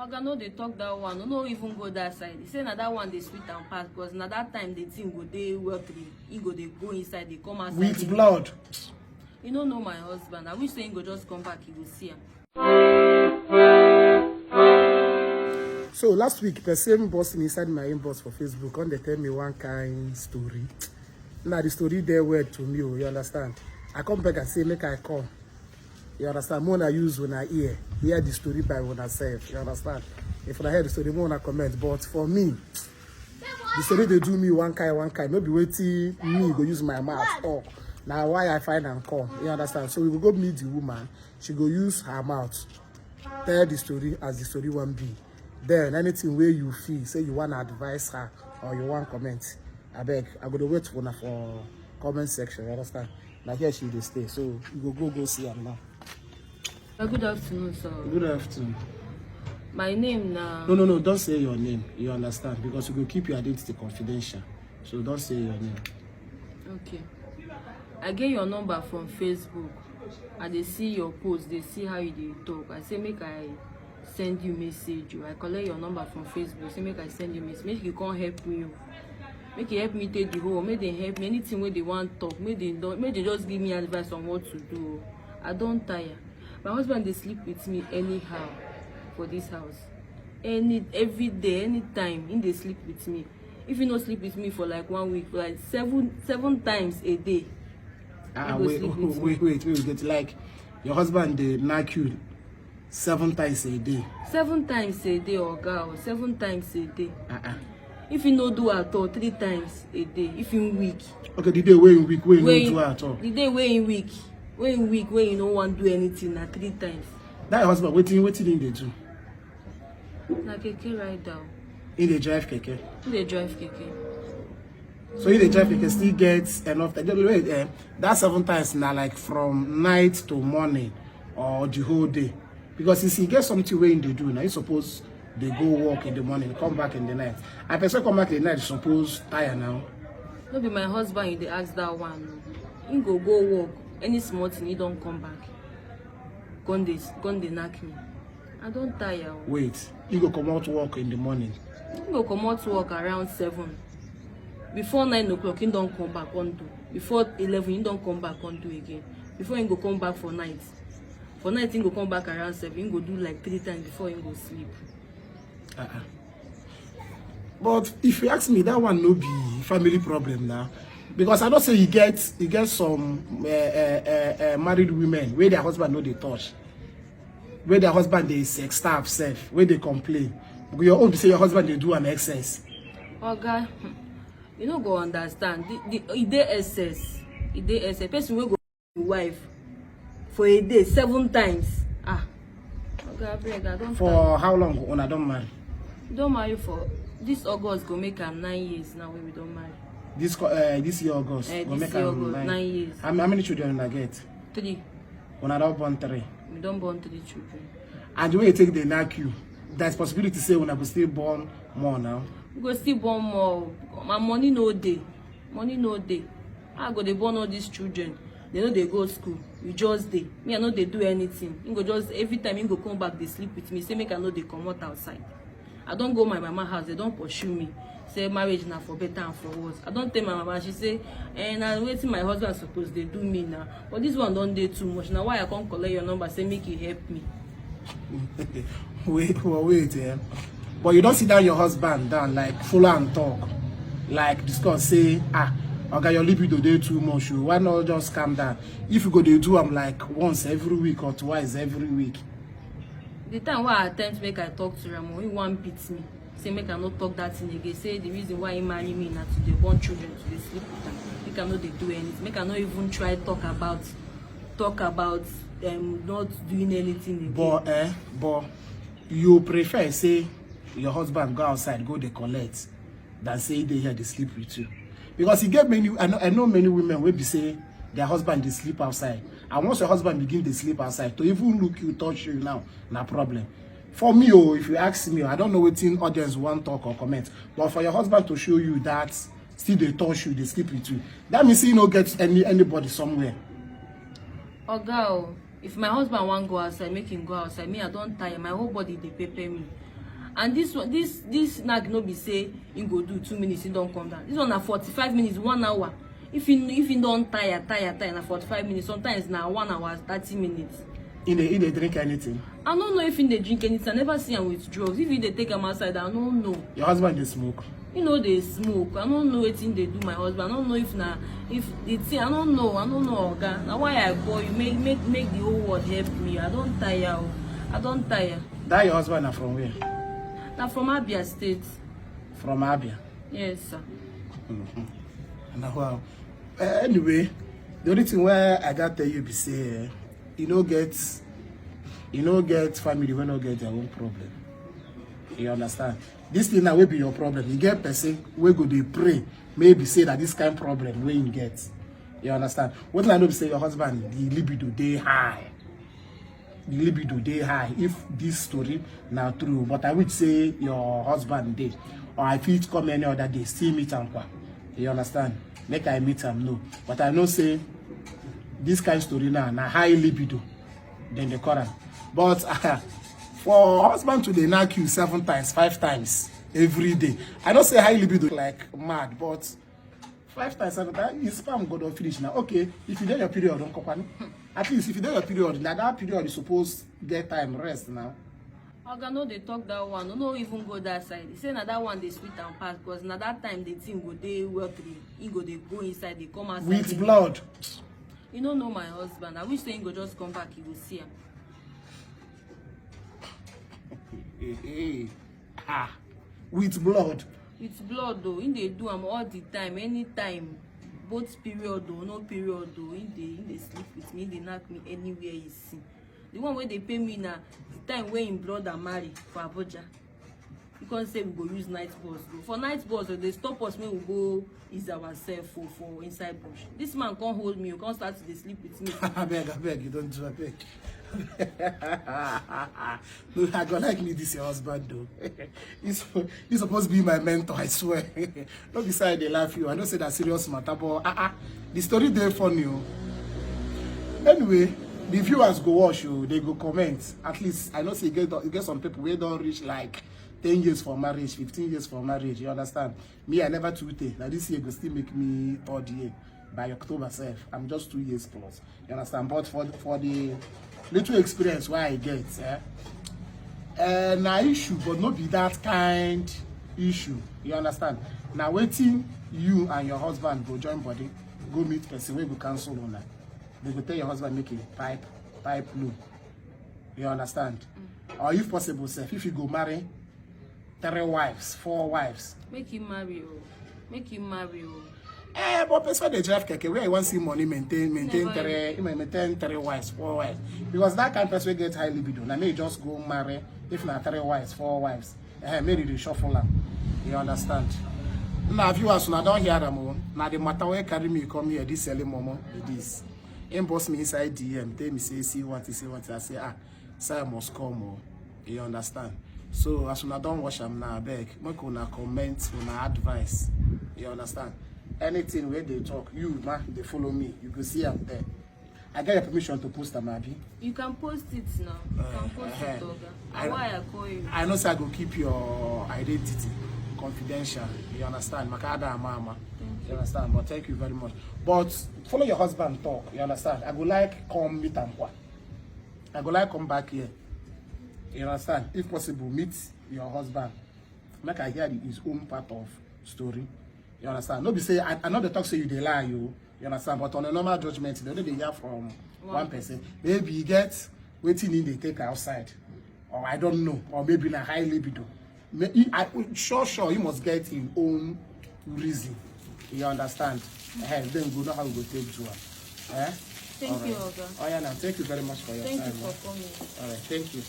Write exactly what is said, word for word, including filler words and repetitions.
Oga, no dey talk that one. No, no, even go that side. He say na that one dey sweet and pass, because na that time the thing go dey watery. He go dey go inside, dey come outside. With blood. You no know my husband. I wish say he go just come back, he go see am. So last week, person boss me inside my inbox for Facebook, come dey tell me one kind story. Now the story dey weird to me, oh, you understand? I come back and say, make I come. You understand? More I use when I hear, hear the story by when I self. You understand? If I hear the story, more I comment. But for me, the story dey do me one kind, one kind. No be wetin me go use my mouth talk. Now why I find and come. You understand? So we go go meet the woman. She go use her mouth tell the story as the story wan be. Then anything where you feel say you want to advise her or you want comment, I beg, I go to wait for una for comment section. You understand? Now here she dey stay, so you go go go see am now. Uh, good afternoon, sir. Good afternoon. My name na. No, no, no, don't say your name. You understand? Because we go keep your identity confidential. So don't say your name. Okay. I get your number from Facebook. I dey see your post, dey see how you dey talk. I say make I send you message. Oh. I collect your number from Facebook. Say make I send you message. Make you come help me. Oh. Make you help me take the whole. Make they help me. Anything where they want talk, make they don't. Make they just give me advice on what to do. Oh. I don't tire. My husband dey sleep with me anyhow for this house. Any every day, anytime, he dey sleep with me. If he no sleep with me for like one week, for like seven seven times a day. Ah, wait, wait, wait, wait, wait. Like your husband dey knack you seven times a day. Seven times a day, oga, oh, seven times a day. Uh-uh. If he no do at all, three times a day. If he weak. Okay, the day wey he weak, wey he no do at all. The day wey he weak, wey he weak, wey he no wan do anything, na three times. That husband, wetin wetin he dey do? Na keke rider. He dey drive keke. He dey drive keke. So he dey drive keke still get enough time. Wait, eh, that seven times na like from night to morning or the whole day. Because you see, get something wey he dey do now. He suppose dey go work in the morning, come back in the night. And person come back in the night, suppose tire now. No be my husband you dey ask that one. He go go work, any small thing he don come back. Come dey come dey knack me. I don tire. Oh. Wait, he go comot work in the morning. He go comot work around seven. Before nine o'clock, he don come back come do. Before eleven, he don come back come do again. Before he go come back for night. For night, he go come back around seven. He go do like three times before he go sleep. Uh-uh. But if you ask me, that one no be family problem now. Because I don't say you get you get some uh, uh, uh, uh, married women where their husband no dey touch, where their husband dey sex staff self, where they complain. Your own be say your husband dey do an excess. Oga, you no go understand. The, the, e dey excess. E dey excess. Person wey go wife for a day seven times. Ah, oga, abeg, I don. For how long una don marry? We don marry for this August go make am nine years now wey we don marry. This co- uh, this year August Eh, go this make year am August, nine. Nine years. How, how many children una get? Three. Una don born three. We don born three children. And the way you take dey knack you, there's possibility say una go still born more now. We go still born more. My money no dey. Money no dey. I go dey born all these children. They no dey go school. We just dey. Me, I no dey do anything. He go just every time he go come back dey sleep with me. Say make I no dey comot outside. I don go my mama house. They don pursue me. Say marriage na for better and for worse. I don tell my mama. She say, eh, na wetin my husband suppose dey do me na. But this one don dey too much. Na why I come collect your number. Say make you help me. Wait, but wait, yeah. But you don't sit down your husband down like full and talk, like discuss say, ah, oga, your libido dey too much. Oh. Why not just calm down? If you go dey do am like once every week or twice every week. The time wey I attempt make I talk to am, he wan beat me. Say make I no talk that thing again. Say the reason why he marry me na to dey born children, to dey sleep with am. Make I no dey do anything. Make I no even try talk about talk about um, not doing anything again. But eh, but you prefer say your husband go outside go dey collect than say he dey here dey sleep with you, because e get many I know, I know many women wey be say their husband dey sleep outside, and once your husband begin dey sleep outside, to even look you, touch you now, na problem. For me, oh, if you ask me, I don't know wetin audience wan talk or comment, but for your husband to show you that still dey touch you, dey sleep with you, that means he no get any anybody somewhere. Oga o, if my husband wan go outside, make him go outside. Me, I don tire. My whole body dey pepper me. And this one, this this knack no be say he go do two minutes, he don come down. This one na forty-five minutes, one hour. If he if he don tire, tire, tire, na forty-five minutes. Sometimes na one hour, thirty minutes. He dey he dey drink anything? I no know if he dey drink anything. I never see am with drugs. If he dey take am outside, I no know. Your husband dey smoke? He no dey smoke. I no know wetin dey do my husband. I no know if na if the thing. I no know. I no know, oga. Na why I call you. Make make make the whole world help me. I don tire o. I don tire. That your husband na from where? Na from Abia State. From Abia? Yes, sir. Na wow. Eh, anyway, the only thing wey I gats tell you be say, eh, you no get you no get family wey no get their own problem. You understand? This thing now wey be your problem, you get person wey go dey pray maybe say that this kind problem wey you get. You understand? Wetin I know be say your husband, the libido dey high. The libido dey high if this story na true, but I wish say your husband dey, or I fit come any other day still meet am kwa. You understand? Make I meet am, no. But I know say this kind story now na high libido dem dey call am. But for husband to dey knack you seven times, five times every day, I know say high libido like mad, but five times, seven times, his sperm go don finish now. Okay, if you dey your period, don company. At least if you dey your period, na that period you suppose get time rest now. Oga, no dey talk that one. No, no even go that side. He say na that one dey sweet am pass, because na that time the thing go dey watery. He go dey go inside, dey come outside. With blood. You no know my husband. I wish say he go just come back, you go see am. Ha. With blood. With blood though, he dey do am all the time, anytime. Both period though, no period though. He dey he dey sleep with me, he dey knack me anywhere he see. The one wey dey pay me na the time wey him brother marry for Abuja. He come say we go use night bus go. For night bus, they stop us when we go ease ourselves for for inside bush. This man come hold me, come start to dey sleep with me. Abeg, abeg, you don't do, abeg. No, I go like me this your husband though. He's he's supposed to be my mentor, I swear. No be say I dey laugh you. I know say that serious matter, but ah ah, the story dey funny o. Anyway, the viewers go watch you, they go comment. At least I know say you get you get some people wey don reach like ten years for marriage, fifteen years for marriage. You understand? Me, I never too tey. Now this year go still make me third year by October sef. I'm just two years plus. You understand? But for for the little experience wey I get, eh, eh, na issue, but no be that kind issue. You understand? Na wetin you and your husband go join body, go meet person wey go cancel una. They go tell your husband make he pipe pipe low. You understand? Or if possible, sef, if you go marry three wives, four wives. Make him marry o. Make him marry o. Eh, but person dey drive keke where you wan see money maintain maintain Never. Three, you may maintain three wives, four wives. Because that kind person wey get high libido, na me just go marry if na three wives, four wives. Eh, make you dey shuffle am. You understand? Now viewers, una don hear am o. Na the matter wey carry me come here, this early momo be this. Him boss me inside D M, tell me say see what he say what I say ah, say I must come o. You understand? So as una don watch am now, abeg make una comment, una advice. You understand? Anything wey dey talk, you ma dey follow me, you go see am there. I get your permission to post am, abi? You can post it now. You can post Eh, it, eh. Oga. I- Na why I call you. I know say I go keep your identity confidential. You understand? Maka ada ama ama. Thank You understand? But thank you very much. But follow your husband talk. You understand? I go like come meet am kwa. I go like come back here. You understand? If possible, meet your husband. Make I hear the, his own part of story. You understand? No be say I, I know the talk say you dey lie, you. You understand? But on a normal judgment, they no dey hear from one, One person. Maybe you get wetin he dey take outside, or I don't know, or maybe na high libido. May, he, I sure sure he must get his own reason. You understand? Eh, then go know how we go take do am. Eh? Thank All you, right. Oga. Oh yeah, now thank you very much for your Thank time. you Eh? For coming. All right, thank you.